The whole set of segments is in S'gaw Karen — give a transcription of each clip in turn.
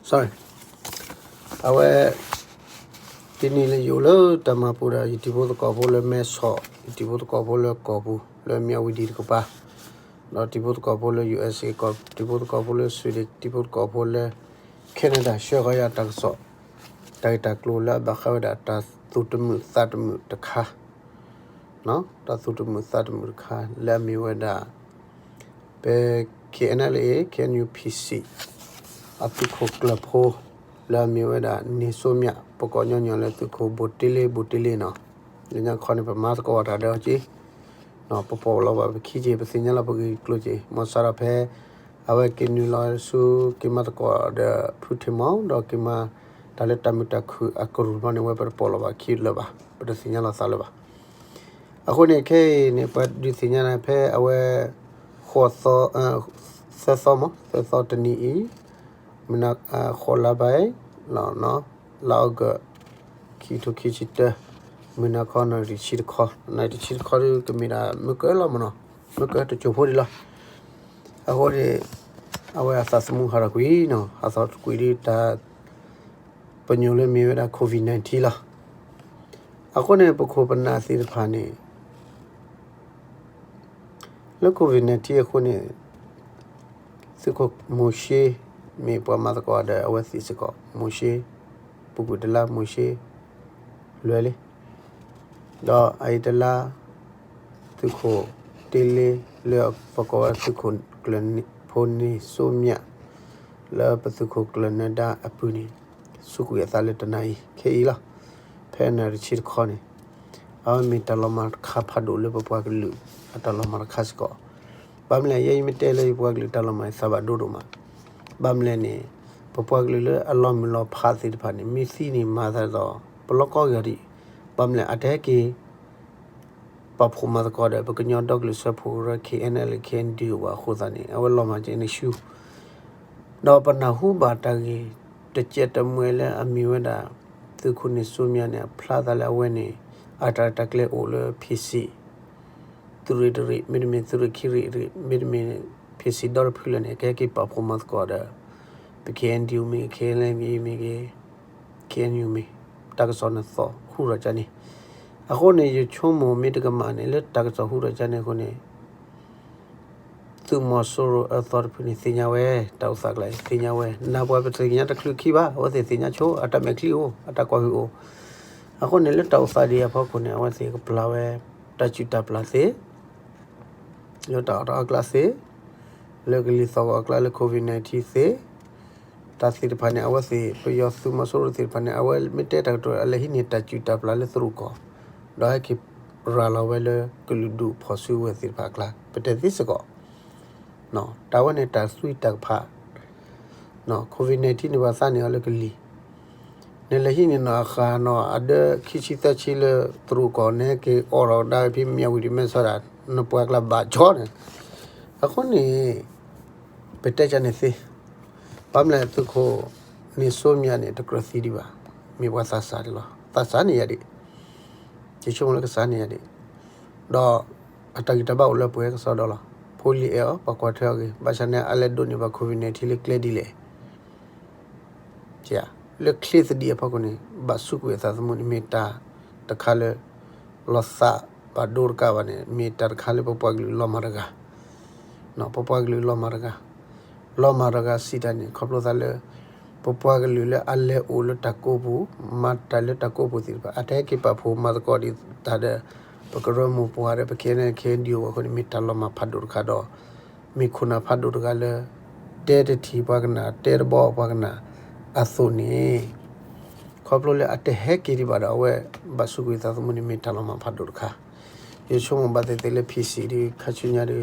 sorry, အဝဲ တနံၤလၢယအိၣ်လၢတၢ်မၤပူၤဒီး ယတံၤဖိသကိးဖိလၢမဲဆီး, ယတံၤဖိသကိးဖိလၢကီၢ်ပူၤ လၢမၠၣ်ဝတံၤတကပၤ, ဒီးတံၤဖိသကိးဖိလၢ ယူၢ်အၢၣ်စ့ၣ်ကီၢ်, တံၤဖိသကိးဖိလၢ Sweden, တံၤဖိသကိးဖိလၢ Canada ဆှၢဃီၤယၤတၢ်ကစီၣ်, တၢ်ဂ့ၢ်တၢ်ကျိၤလၢအဘၣ်ဃးဝဲဒၣ်တၢ်သူၣ်တမုာ်သးတမုာ်တခါ, တၢ်သူၣ်တမုာ်သးတမုာ်တခါ လၢအမ့ၢ်ဝဲဒၣ် ပ K N L A, K N U, P C အသုးခိၣ်ကျၢၢ်ဖိ လၢအမ့ၢ်ဝဲဒၣ် န့ၢ်စိမၠၣ် ပကိးညီညီလၢသုးခိၣ်ဘိၣ်တ့လ့ ဘိၣ်တ့လ့နီၤ, လၢညါခီန့ၣ် ပမၤသကိးတၢ်ဒီးက့ ပပိာ်လီၤဘၣ်ပခံက့ ပသ့ၣ်ညါလီၤပဂ့ၢ်ကျိၤက့ မ်စးထီၣ်ဖဲ အဝဲက့ၤနုာ်လီၤဆူ က့ၤမၤသကိးဒီးဖုထံမီ ဒီးက့ၤမၤ တၢ်လၢတၢ်မုာ်တၢ်ခုၣ်အကရူၢ်ဘျီန့ၣ် ဝဲပတပိာ်လီၤဘၣ်ခံလၢၤဘၣ်, ပတသ့ၣ်ညါလီၤသးလၢၤဘၣ်. အဃိန့ၣ် ခဲအံၤန့ၣ် ပှၤဒုးသ့ၣ်ညါန့ၣ် ဖဲအဝဲ ဃိးသီ, သၢသီမး, သၢသီတနံၤအံၤ, မုၢ်နၤ, ဃိးလါဘၣ်, လါအီကူး, ခံကထိခံဆံတၢ, မုၢ်နၤခီ နၣ်ရံၣ်တဆံတခီ, နၣ်ရံၣ်တဆံတခီဒုး ကမ့ၢ်ဒၣ်မုၢ်ကၢလီၤမးနီၤ, မုၢ်ကၢတစိၢ်ဖိဒံးလီၤ. အဃိန့ၣ် အဝဲအသးသမူဟးထီၣ်ကွံာ်နီၤ, ဟးထီၣ်ကွံာ်ဒုးတၢ် ပညိၣ်လၢမ့ၢ်ဝဲဒၣ် COVID nineteen လီၤ. အဃိန့ၣ် ပခိၣ်ပနၢ်သ့ၣ်တဖၣ်န့ၣ် လၢ COVID nineteen အဃိန့ၣ် သုးခိၣ်မိၤၡ့ မ့ၢ်ပှၤမၤသကိးဒီးအဝဲသ့ၣ်စ့ၢ်ကီး, မိၤၡ့, ပူၤကွံာ်တလါ မိၤၡ့ လွဲၤလံ, ဒီးအအံၤတလါ သုးခိၣ်တ့လ့ လၢပကိးဝဲသုးခိၣ်ကျၢၢ်ဖိန့ၣ်စိမၠၣ် လၢပသုးခိၣ်ကျၢၢ်နၢၤဒါအပုၢ်န့ၣ် စူးကွံာ်အသးလၢတနၤအံၤ ခဲအံၤလီၤ. ဖဲနၣ်ရံၣ်တဆံတခီန့ၣ် အဝဲမ့ၢ်တၢ်လီၤမၢ်တခါဖးဒိၣ်လၢပပှၤကလုာ်အတၢ်လီၤမၢ်တခါစ့ၢ်ကီး. ဘၣ်မနုၤလဲၣ် ယဲယမ့ၢ်တဲလၢယပှၤကလုာ်တၢ်လီၤမၢ်န့ၣ် သးဘၣ်ဒိဒိၣ်မး, ဘၣ်မနုၤလဲၣ်န့ၣ် ပပှၤကလုာ်လၢအလီၤမုၢ်လီၤဖးသ့ၣ်တဖၣ်န့ၣ် မ့ၢ်သံန့ၣ်မၤသးဒီး ပလီၢ်ကီက့ၤအီၤဒံး, ဘၣ်မနုၤလဲၣ် အတဟဲက့ၤ ပာ်ဖှိၣ်မၤသကိးဒီးပကညီဒီကလုာ်စၢဖှိၣ်ကရၢ K N L A K N D O ဘၣ်အဃိသတးန့ၣ် အဝဲလီၤမၢ်က့ၤန့ၣ်ဆူ ဒီးပနၢ်ဟူဘၣ်တၢ်ဂ့ၢ်တစဲးတမှဲၤလၢအမ့ၢ်ဝဲဒၣ် သုးခိၣ်န့ၣ်စိမၠၣ်န့ၣ် အဖျါသးလၢအဝဲန့ၣ် အတၢ်ရဲၣ်တၢ်ကျဲၤအိၣ်လၢ P C သုးရ့ၣ်တရ့ၣ် မ့တမ့ၢ်သုးရ့ၣ်ခံရ့ၣ်တရ့ၣ် မ့တမ့ၢ် P C ဒီတဖုလၢာ်န့ၣ် ကဟဲက့ၤပာ်ဖှိၣ်မၤသကိးဒီး ပ K N D O မ့ၢ်ဂ့ၤ K N L A မ့ၢ်ဂ့ၤ K N U မ့ၢ် တၢ်ကစီၣ်န့ၣ်သီၣ်ဟူထီၣ်ကန့ၣ်, အဃိန့ၣ် ယဆိကမိၣ်မ့ၢ်တကမၣ်န့ၣ် လၢတၢ်ကစီၣ်ဟူထီၣ်ကန့ၣ်အဃိန့ၣ် သုးမီၤစိရိၤအသီတဖုန့ၣ်သ့ၣ်ညါဝဲ, တၢ်အိၣ်သးကျါသ့ၣ်ညါဝဲ, နၢ်ပှၤပသ့ၣ်ညါတချုးခံဘၣ်, အဝဲသ့ၣ်သ့ၣ်ညါဆိ အတၢ်မဲာ်ချံအိၣ်, အတၢ်ကွၢ်ဟုၣ်အိၣ်. အဃိန့ၣ် လၢတၢ်အိၣ်သးဒ်အံၤအဖီခိၣ်န့ၣ် အဝဲသ့ၣ်ကပျၢ်ဝဲ တၢ်စုၣ်တၢ်ပျၢ်သ့ လၢတၢ်အီၣ်တၢ်အီကျါသ့, လၢကလံၤသီၣ်ဂီၤအကျါလၢ COVID nineteen သ့, တၢ်သ့ၣ်တဖၣ်န့ၣ် အဝဲသ့ၣ် ပယီၤသုးမီၤစိရိၤသ့ၣ်တဖၣ်န့ၣ် အဝဲမ့ၢ်တဲတၢ်ကတိၤ အလဲၤဟံးန့ၢ်တၢ်စုၣ်တၢ်ပျၢ်လၢသရူးကီၢ်, ဒီးဟဲက့ၤရၤလီၤဝဲလၢကလုာ်ဒူၣ်ဖီၣ်စုကဝဲၤသ့ၣ်တဖၣ်အကျါ ပတဲသ့စ့ၢ်ကီး တၢ်ဝဲန့ၣ်တၢ်သွံၣ်တၢ်ကဖး, COVID nineteen န့ၣ် ပှၤသးန့ၢ်အီၤလၢကလံၤ, နလဲၤဟံးန့ၢ်နီၢ်အဃၢ်နီၢ်အဒၢခံဆံသၢဆံလၢသရူးကီၢ်န့ၣ် က့ၤအိးထီၣ်ကဒါဖဲမၠၣ်ဝတံၤမဲဆီးဒၣ် နပှၤကျါဘၣ်ကၠီန့ၣ်, အဃိန့ၣ် ပတဲကန့ၣ်သ့, ဘၣ်မနုၤလဲၣ်သုးခိၣ်န့ၣ်စိမၠၣ်န့ၣ် တကြၢးသံဒံးဘၣ်, မ့ၢ်ပှၤသးစၢ်ဒံးလီၤ, သးစၢ်န့ၢ်ယၤဒံး, ယဆိကမိၣ်လၢကစၢ်န့ၢ်ယၤဒံး, ဒီးအတၢ်ဂံၢ်တၢ်ဘါအိၣ်လၢပှဲၤကစီဒီလီၤ, ဖိလံၤအဲၣ်အီၤ ပှၤကွၢ်ထွဲအီၤဂ့ၤ, ဘၣ်ဆၣ်န့ၣ် အလဲၤဒိးန့ၢ်ဘၣ် COVID nineteen လၢကျဲဒ်လဲၣ် လၢချ့သဒံးအဖီခိၣ်န့ၣ် ဘၣ်စူးကွံာ်အသးသမူန့ၣ် မ့ၢ်တၢ်တခါလၢ လီၤသးဘၣ်ဒိတကးဘၣ်န့ၣ် မ့ၢ်တၢ်တခါလၢပပှၤကလုာ်လီၤမၢ်တဂၤ, ပပှၤကလုာ်လီၤမၢ်တဂၤ, လီၤမၢ်တဂၤစံးတၢ်န့ၣ် ခီဖျိသးလၢ ပပှၤကလုာ်လၢအလဲၤအိၣ်လၢတၢ်ကိးပူၤ, မၤတၢ်လၢတၢ်ကိးပူၤသ့ၣ်တဖၣ် အတဟဲက့ၤပာ်ဖှိၣ်မၤသကိးဒံးတၢ်ဒီး ပကရၢမိၢ်ပှၢ်ဒီး ပ K N L K N D O အဃိန့ၣ် မ့ၢ်တၢ်လီၤမၢ်ဖးဒိၣ်တခါဒီး မ့ၢ်ခိၣ်နၢ်ဖးဒိၣ်တဂၤလၢ တဲတထံၣ်ပှၤကနၣ် တဲတဘီပှၤကနၣ်အသိးန့ၣ်, ခီဖျိလၢအတဟဲက့ၤဒံးဘၣ်ဒီး အဝဲဘၣ်စူးကွံာ်သးသမူန့ၣ် မ့ၢ်တၢ်လီၤမၢ်ဖးဒိၣ်တခါ, ယဆိကမိၣ်ဘၣ်သ့ၣ်သ့ၣ်လၢ P C ဒ်ခါဆူညါဒီး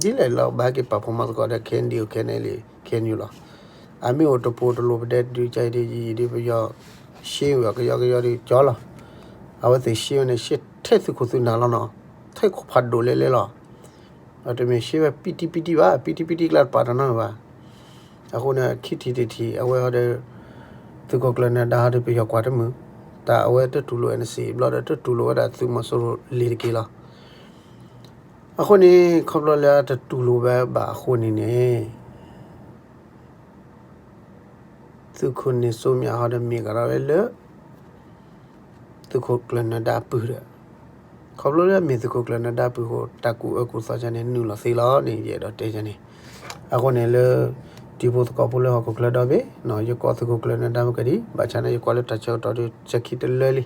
ဒ်လဲၣ်လီၤ ဘၣ်ဟဲက့ၤပာ်ဖှိၣ်မၤသကိးဒီး K N D O K N L A K N U လီၤ. အမ့ၢ်အိၣ်တပူၤတလိၤပဒဲဒုးကဲအံၤဒ်ယံာ်ယံာ်ဒ်ပယီၤ ရှဲဝဲကယီကယီဒ်ကၠီလီၤ. အဝဲသ့ၣ်ရှဲဝဲန့ၣ် ရှဲထဲသုးခိၣ်သုးနၢ်လီၤနီၤ, ထဲခိၣ်ဖးဒိၣ်လဲၣ်လဲၣ်လီၤ. အတမ့ၢ်ရှဲဝဲပံတံပံတံဘၣ်, ပံတံပံတံကျါတပာ်တၢ်နီတမံၤဘၣ်. အဃိန့ၣ် ခံထံၣ်တထံၣ် အဝဲဟီဒီး သုးခိၣ်ကျၢၢ်နၢၤဒါဟီဒီး ပယီၤကွၢ်တမုာ်, တၢ်အဝဲတတူၢ်လိာ် N C A ဘျီဒီး တတူၢ်လိာ်ဝဲဒၣ်သုးမီၤစိရိၤလ့ၤတက့ၢ်လီၤ. အဃိန့ၣ် ခီဖျိလၢအတတူၢ်လိာ်ဝဲဘၣ်အဃိန့ၣ်န့ၣ် သုးခိၣ်န့ၣ်စိမၠးဟီဒီးမ့ၢ်ကဒီးဝဲလၢ သုးခိၣ်ကျၢၢ်နၢၤဒါအပုၢ်ဒီး ခီဖျိလၢအမ့ၢ်သုးခိၣ်ကျၢၢ်နၢၤဒါအပုၢ်အဃိ တၢ်ကူၣ်အၢကူၣ်သီကန့ၣ် နုာ်လီၤသ့လီၤန့ၣ် ယအဲၣ်ဒိးတဲန့ၣ်. အဃိန့ၣ်လၢ တံၤဖိသကိးဖိလၢဟီၣ်ခိၣ်ချၢဒီဘ့ၣ် ယကိးသုးခိၣ်ကျၢၢ်နၢၤဒါမ့ၢ်ကဒံး ဘၣ်ဆၣ်န့ၣ် ယကွၢ်လၢတၢ်ဆၢကတီၢ်ဒီး ဆဲးခံတလၢလံ.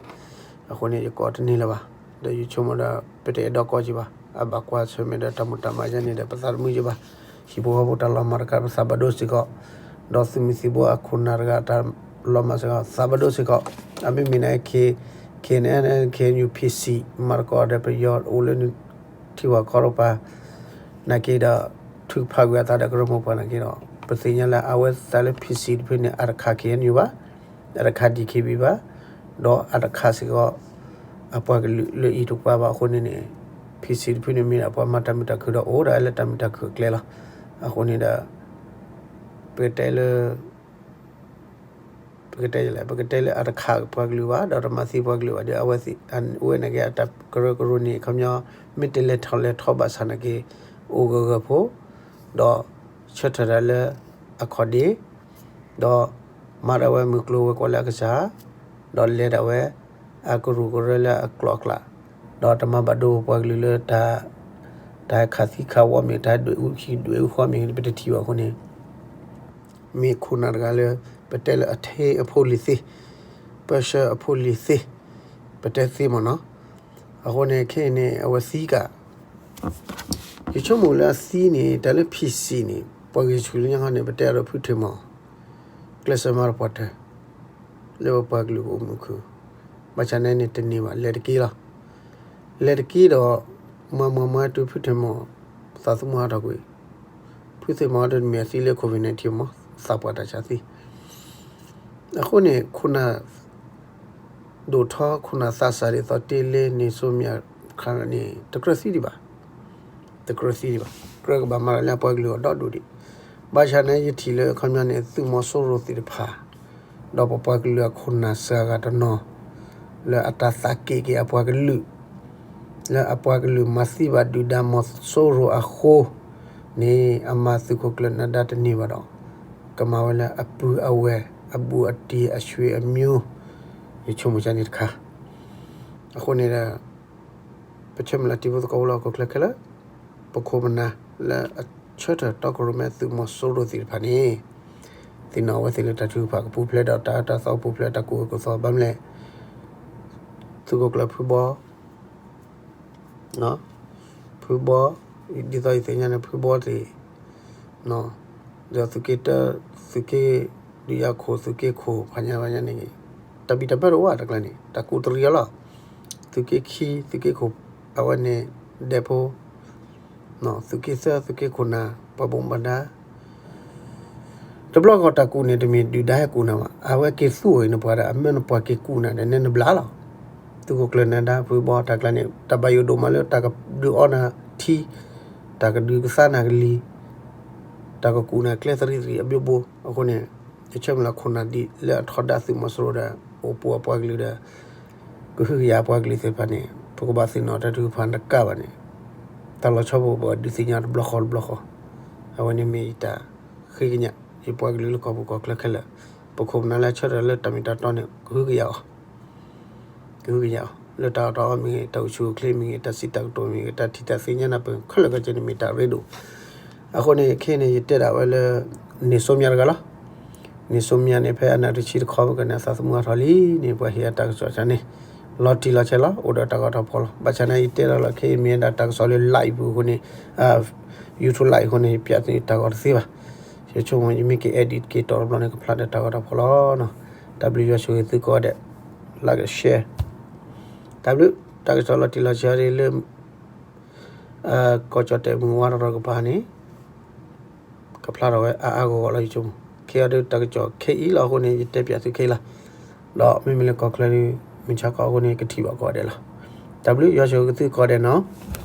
အဃိန့ၣ် ယကိးတန့ၢ်လၢၤဘၣ်. ဒီးယဆိကမိၣ်ဒီး ပတအဲၣ်ဒိးကိးက့ၤဘၣ်. အဘၣ်ကွၢ်ဆၢၣ်မဲာ်ဒီးတၢ်မုာ်တၢ်မၤယဲန့ၣ်ဒီး ပသးတမုာ်က့ၤဘၣ်. ဟံၣ်ဖိဃီဖိတၢ်လီၤမၢ်တခါ ပသးဘၣ်ဒိစ့ၢ်ကီး, ဒီးသုးမုၢ်သံၣ်ဘိအခိၣ်နၢ်တဂၤတၢ်လီၤမၢ်စ့ၢ်ကီး သးဘၣ်ဒိစ့ၢ်ကီး. အမ့မ့ၢ်န့ၣ် K-, KNLA, KNU, PC မၤသကိးဒီးပယီၤအိၣ်လၢနထံဝၤခီတပၤ နာ်က့ဒီး ထုကဖၣ်ကွံာ်အသးဒီးကရၢမိၢ်ပှၢ်နာ်က့ဒီး ပသ့ၣ်ညါလၢအဝဲသးလၢ PC တဖုန့ၣ် အတခး KNU ဘၣ်, အတခး DKB ဘၣ်, ဒီးအတခးစ့ၢ်ကီး အပှၤကလုာ်လၢအံၤတကပၤဘၣ်အဃိန့ၣ်န့ၣ် PC တဖုန့ၣ်မ့ၢ်ဒၣ်ပှၤမၤတၢ်မုာ်တၢ်ခုၣ်ဒီးအိၣ်ဒၣ်လၢတၢ်မုာ်တၢ်ခုၣ်အကျဲလီၤ. အဃိန့ၣ်ဒီး ပကတဲလၢ ပကတဲလဲၣ် ပကတဲလၢအတခးပှၤကလုာ်ဘၣ် ဒီးတမၤသံပှၤကလုာ်ဘၣ်ဒီး အဝဲသ့ၣ် အဝဲန့ၣ်က့ၤအတၢ်ကရၢကရိန့ၣ် ခီပညီ မ့ၢ်တလဲၤထီၣ်လဲၤထီဘၣ်ဆၣ်နာ်က့ အိၣ်ဂၢၢ်ဂၢၢ်ဖိ ဒီးဆၢထၢၣ်ဒၣ်လၢအခီၣ်ဒ့ ဒီးမၤဒၣ်ဝဲမုၢ်ကျိၤဝဲၤကွာ်လၢအကစၢ် ဒီးလဲၤဒၣ်ဝဲ အကရူၢ်ကရၢလၢအကျိၤအကျဲ ဒီးတမၤဘၣ်ဒိပှၤကလုာ်လၢတၢ် တၢ်ဟဲခးသံခးဝီမ့ၢ် တၢ်ဟဲဒွဲၣ်အူခံဒွဲၣ်အူဃီမ့ၢ် ပတထံၣ်ဘၣ်အဃိန့ၣ် မ့ၢ်ခိၣ်နၢ်တဂၤလၢ ပတဲလၢအထ့အဖိလံၤသ့, ပၢဆှၢအဖိလံၤသ့, ပတဲသ့မ့ၢ်နီၤ. အဃိန့ၣ် ခဲအံၤန့ၣ် အဝဲသံကး ယဆိကမိၣ်လၢအသံန့ၣ် တၢ်လၢ PC န့ၣ် ပှၤဂ့ၢ်ဆူၣ်လၢညါခီန့ၣ် ပတဲအီၤဒီးဖုထံၣ်မီၢ် ကျဲးစၢးမၤတပှၢ်တၢၢ် လၢပပှၤကလုာ်ကအိၣ်မုာ်ခုၣ်, ဘၣ်ဆၣ်န့ၣ်န့ၣ်တန့ၢ်ဘၣ် လဲၤတက့ၢ်လီၤ. လဲၤတက့ၢ်ဒီး မၤမၤမၤတုၤဖုထံၣ်မီၢ် သးသမူဟးထီၣ်ကွံာ်, ဖုထံၣ်မီၢ်ဒီးမ့ၢ်အသံလၢ COVID nineteen မီၢ် သးပှၢ်တၢ်ဆါသံ အဃိန့ၣ် ခိၣ်နၢ် ဒိၣ်ထီ ခိၣ်နၢ်သးစၢ်ဒ်သိးတ့လ့န့ၣ် စိမၠးခါန့ၣ် တကြၢးသံဒံးဘၣ်, တကြၢးသံဒံးဘၣ်, ကြၢးကဘၣ်မၤတၢ်လၢအပှၤကလုာ်အီၤဒီဒူၣ်ဒံး. ဘၣ်ဆၣ်န့ၣ် ယထံၣ်လၢအခီပညီန့ၣ် သုးမီၤစိရိၤသ့ၣ်တဖၣ် ဒီးပပှၤကလုာ်အခိၣ်နၢ်စှၤဂၤတနီၤ လၢအတၢ်သးက့ၣ်က့ၤအပှၤကလုာ် လၢအပှၤကလုာ်မၤသံဘၣ်ဒုၣ်ဒါမီၤစိရိၤအဃိန့ၣ် အမၤသုးခိၣ်ကျၢၢ်နၢၤဒါတန့ၢ်ဘၣ်ဒီး ကမၤဝဲလၢအပုၢ်အဝဲၢ် အဘူးအတံၢ် အဆွေအမျိုး ယဆိကမိၣ်ကန့ၣ်တခါ. အဃိန့ၣ်ဒီး ပဆၢမုၢ်လၢ်တံၤဖိသကိးဖိလၢဟီၣ်ခိၣ်ချၢခဲလၢာ် ပခိၣ်ပနၢ်လၢအဆၢထၢၣ်တီခိၣ်ရိၣ်မဲသုးမီၤစိရိၤသ့ၣ်တဖၣ်န့ၣ် သ့ၣ်နီၣ်အဝဲသ့ၣ်လၢတၢ်ထုကဖၣ်ကပူၤဖျဲးဒီးတၢ်အၢတၢ်သီကပူၤဖျဲးတၢ်ကူၣ်အၢကူၣ်သီ ဘၣ်မနုၤလဲၣ် သုးခိၣ်ကျၢၢ်ဖုဘီ ဖုဘီ ဒ်သိးယသ့ၣ်ညါန့ၣ် ဖုဘီသ့ၣ် ဒီးသုးက့တၢ သုးက့ ဒုးယၤခိၣ် သုးက့ခိၣ် ဖးညါဖးညါန့ၣ် တၢ်ဘံၣ်တၢ်ဘၢတအိၣ်ဘၣ်တကျါန့ၣ် တၢ်ကူးတရံးအီၤလီၤ. သုးက့ခံ သုးက့ခိၣ် အဝဲန့ၣ် ဒဲးဖိ သုးက့သၢ သုးက့ခိၣ်နၢ် ပှၤဘိးဘၣ်ဒါ တဘျီဃီတၢ်ကူးန့ၣ် တမ့ၢ်ဒုၣ်ဒါဟဲကူးနၤဘၣ်, အဝဲက့ၤသူၣ်အီၤအံၤနပှၤဒီး အမၢနပှၤက့ၤကူးနၤဒီး နဲနဘျါလီၤ. သုးခိၣ်ကျၢၢ်နၢၤဒါ ဖုဘီ တၢ်ကျါန့ၣ် တၢ်ဘၣ်ယိၣ်ဒိၣ်မးလၢတၢ်ကဒုးအီနၤထံ, တၢ်ကဒုးကသါနၤကလံၤ, တၢ်ကကူးနၤကျဲသရံးသရံးအဘျိဘိ. အဃိန့ၣ် ယဆၢမုၢ်လၢ်ခိၣ်နၢ်ဒ်လၢအထီဒါသုးမီၤစိရိၤဒီး အိၣ်ပိာ်အပှၤကလုာ်ဒီး ကဟုကယာ်အပှၤကလုာ်သ့ၣ်တဖၣ်န့ၣ် ပကဘၣ်သ့ၣ်နီၣ်တၢ်ထုကဖၣ်တကးဘၣ်န့ၣ် တၢ်လီၤဆီပကဘၣ်ဒုးသ့ၣ်ညါတဘျီဃီတဘျီဃီ. အဝဲန့ၣ်မ့ၢ်ယတၢ်ဃ့ကညး ယပှၤကလုာ်လၢကီၢ်ပူၤကီၢ်ချၢခဲလၢာ်, ပခိၣ်ပနၢ်လၢအဆၢထၢၣ်လၢတၢ်မ့ၢ်တၢ်တီန့ၣ် ကဟုကယာ်အီၤ ကဟုကယာ်အီၤ လၢတၢ်အီၣ်တၢ်အီမ့ၢ်ဂ့ၤ, တၢ်အိၣ်ဆူၣ်အိၣ်ချ့မ့ၢ်ဂ့ၤ, တၢ်စံးတၢ်ကတိၤမ့ၢ်ဂ့ၤ, တၢ်ထံၣ်တၢ်သ့ၣ်ညါနၢ်ပၢၢ်ခဲလၢာ်ခဲဆ့န့ၣ်မ့ၢ်တၢ်ရ့ဒိၣ်. အဃိန့ၣ် ခဲအံၤန့ၣ် ယတဲဒၣ်ဝဲလၢ န့ၣ်စိမၠးတဂၤလီၤ. န့ၣ်စိမၠးန့ၣ် ဖဲအနၣ်ရံၣ်တဆံတခီ ပကန့ၣ် အသးသမူအါထီၣ်လံန့ၣ် ပှၤဟ့ၣ်အတၢ်ကစီၣ်ဆၣ်န့ၣ် လီၤတံၢ်လီၤဆဲးလီၤ အိၣ်ဒီးတၢ်ဂီၤတၢ်ဖီၣ်လီၤ. ဘၣ်ဆၣ်န့ၣ် ယတဲဒၣ်လီၤ ခဲအံၤမ့ၢ်ဝဲဒၣ်တၢ်ကစီၣ်လၢ live ပူၤအဃိန့ၣ် YouTube live အဃိန့ၣ် ယပျးသုတၢ်ဂီၤတသ့ဘၣ်. ယဆိကမိၣ် ယမ့ၢ်က့ၤ edit က့ၤတီၢ်တဘျီန့ၣ် ကဖျါဒီးတၢ်ဂီၤတၢ်ဖီၣ်လီၤနီၤ. တၢ်ဘျုးယွၤဆိၣ်ဂ့ၤသုကိးဂၤဒဲး like share တၢ်ဘျုး တၢ်ကစီၣ်လီၤတံၢ်လီၤဆဲးဒ်လၢ ကီၢ်ကၠီၣ်တဲာ်မုၢ်ဝါထီၣ်တကပၤန့ၣ် ကဖျါထီၣ်ဝဲအါအါဂီၢ်ဂီၢ်လီၤ ယဆိကမိၣ်. ခဲအံၤဒ်တၢ်ကစီၣ်ခဲအံၤလီၤအဃိန့ၣ် ယတဲပျးသုခဲအံၤလီၤ. ဒီးမ့မ့ၢ်လၢကီၢ်ချၢဒ် မုၢ်ဆါခီအဃိန့ၣ် ကထံၣ်ဘၣ်ကိးဂၤဒဲးလီၤ. တၢ်ဘျုးယွၤဆိၣ်ဂ့ၤသုကိးဂၤဒဲးနီၤ.